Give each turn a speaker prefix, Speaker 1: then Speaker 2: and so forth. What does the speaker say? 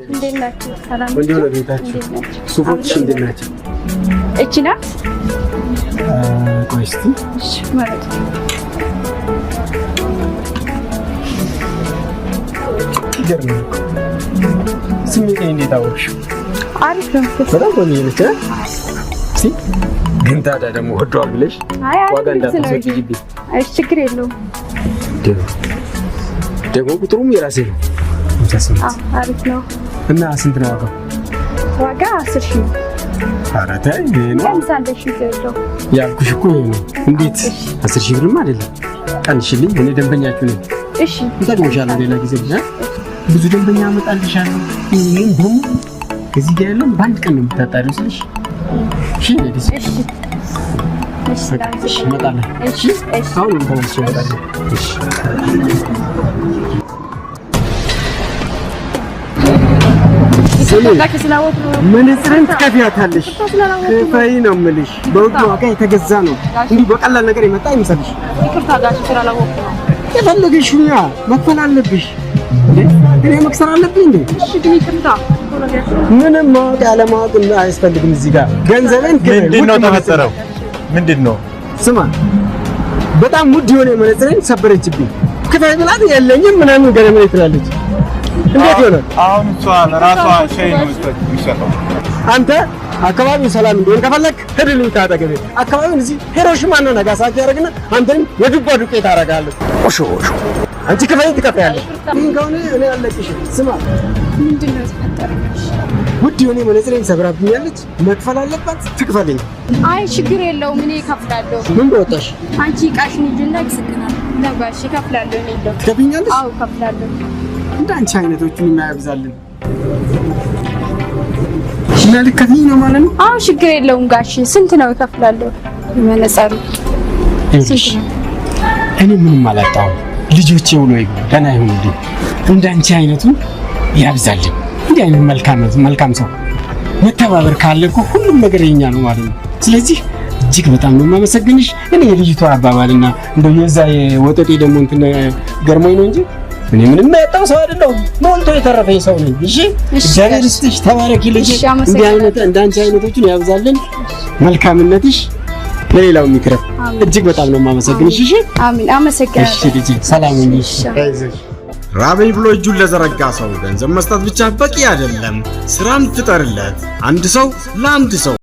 Speaker 1: እንዴት ናችሁ? ሰላም
Speaker 2: ቆንጆ ነው ቤታችሁ።
Speaker 1: እንዴት ናችሁ?
Speaker 2: ሱፎች እንዴት ናቸው?
Speaker 1: እቺ ናት።
Speaker 2: ቆይ እስኪ።
Speaker 1: እሺ ማለት
Speaker 2: ይገርማል። ስሜቴን እንዴት አወቅሽው?
Speaker 1: አሪፍ ነው።
Speaker 2: በጣም ቆንጆ ነች። እስኪ ግን ታዲያ ደግሞ ወዷል ብለሽ
Speaker 1: አይ አሪፍ
Speaker 2: ዋጋ
Speaker 1: ልብስ ነው።
Speaker 2: እንዳታስወድጂብኝ።
Speaker 1: አይ ችግር የለውም።
Speaker 2: ደግሞ ቁጥሩም የራሴ ነው። 58።
Speaker 1: አዎ አሪፍ ነው።
Speaker 2: እና ስንት ነው ዋጋው?
Speaker 1: ዋጋ 10,000 ነው።
Speaker 2: ኧረ ተይ፣ ይሄ ነው
Speaker 1: ቀንሳለሽ፣ ችግር የለውም።
Speaker 2: ያልኩሽ እኮ ይሄ ነው። እንዴት 10,000 ብርም አይደለም። ቀንሽልኝ፣ እኔ ደንበኛችሁ ነኝ።
Speaker 1: እሺ
Speaker 2: እጠቅምሻለሁ ሌላ ጊዜ ብዙ ደንበኛ አመጣልሻለሁ። ይሄን በሙሉ እዚህ ጋር ያለውን በአንድ ቀን ነው የምታጣሪው ስልሽ። እሺ ladies፣
Speaker 1: እሺ እሺ
Speaker 2: እሺ እመጣለሁ።
Speaker 1: እሺ እሺ።
Speaker 2: አሁን ተመልሼ እመጣለሁ። እሺ። መነጽርን ትከፍያታለሽ። ክፈይ ነው የምልሽ። በውድ ዋጋ የተገዛ ነው። እንዲህ በቀላል ነገር የመጣ አይምሰልሽ።
Speaker 1: ይቅርታ ጋሽ ስላላወቅኩ ነው።
Speaker 2: የፈለገሽኛ መክፈል አለብሽ። እኔ መክሰር አለብኝ እንዴ?
Speaker 1: እሺ ግን ይቅርታ።
Speaker 2: ምንም ማወቅ ያለማወቅ አያስፈልግም። እዚህ ጋር ገንዘብን
Speaker 3: ምንድን ነው ተፈጠረው? ምንድን ነው?
Speaker 2: ስማ፣ በጣም ውድ የሆነ መነጽሬን ሰበረችብኝ። ክፈይ ብላት የለኝም ምናምን ገረመኝ ትላለች። እንዴት ይሆናል?
Speaker 3: አሁን እሷ ራሷ ሻይ ነው የሚሸጠው።
Speaker 2: አንተ አካባቢው ሰላም እንዲሆን ከፈለክ ሂድልኝ ከአጠገቤ። አካባቢውን እዚህ ሂሮሺማ እና ናጋሳኪ ያደርግና አንተንም የዱባ ዱቄት አደርግሃለሁ። ኦሾ ኦሾ። አንቺ ክፈይ ትከፍያለሽ። ይህን ከሆነ እኔ አለቅሽም። ስማ፣
Speaker 1: ምንድን ነው የተፈጠረው?
Speaker 2: ውድ የሆነ መነጽሬን ሰብራብኛለች። መክፈል አለባት፣ ትክፈልኝ።
Speaker 1: አይ ችግር የለውም እኔ እከፍላለሁ።
Speaker 2: ምን በወጣሽ?
Speaker 1: አንቺ እቃሽን ሂጂና ይስግናል ነው ጋሽ እከፍላለሁ እኔ እንደው።
Speaker 2: ትከፍኛለሽ?
Speaker 1: አዎ እከፍላለሁ።
Speaker 2: እንደ አንቺ አይነቶቹን የማያብዛልን እና ልከፍኝ ነው ማለት ነው።
Speaker 1: አዎ ችግር የለውም ጋሽ። ስንት ነው እከፍላለሁ? መነጸሩ
Speaker 2: ይኸውልሽ እኔ ምንም አላጣሁም። ልጆቼ ውሎ ይግቡ፣ ደህና ይሁኑልኝ። እንደ አንቺ አይነቱ ያብዛልን። እንዲህ አይነት መልካም መልካም ሰው መተባበር ካለ እኮ ሁሉም ነገር የኛ ነው ማለት ነው። ስለዚህ እጅግ በጣም ነው የማመሰግንሽ። እኔ የልጅቷ አባባልና እንደው የዛ የወጠጤ ደግሞ እንትን ገርሞኝ ነው እንጂ እኔ ምንም ያጣው ሰው አይደለሁም። ሞልቶ የተረፈኝ ሰው ነኝ። እሺ እግዚአብሔር ይስጥሽ፣ ተባረኪ ልጄ።
Speaker 1: እሺ፣ አመሰግናለሁ።
Speaker 2: እንዲህ አይነት እንደ አንቺ አይነቶችን ያብዛልን። መልካምነትሽ ለሌላው የሚትረፍ። እጅግ በጣም ነው የማመሰግንሽ። እሺ
Speaker 1: አሜን። አመሰግናለሁ።
Speaker 2: እሺ ልጄ፣ ሰላም ሁኚ። አይዞሽ።
Speaker 4: ራበኝ ብሎ እጁን ለዘረጋ ሰው ገንዘብ መስጠት ብቻ በቂ አይደለም። ስራን ፍጠርለት። አንድ ሰው ለአንድ ሰው።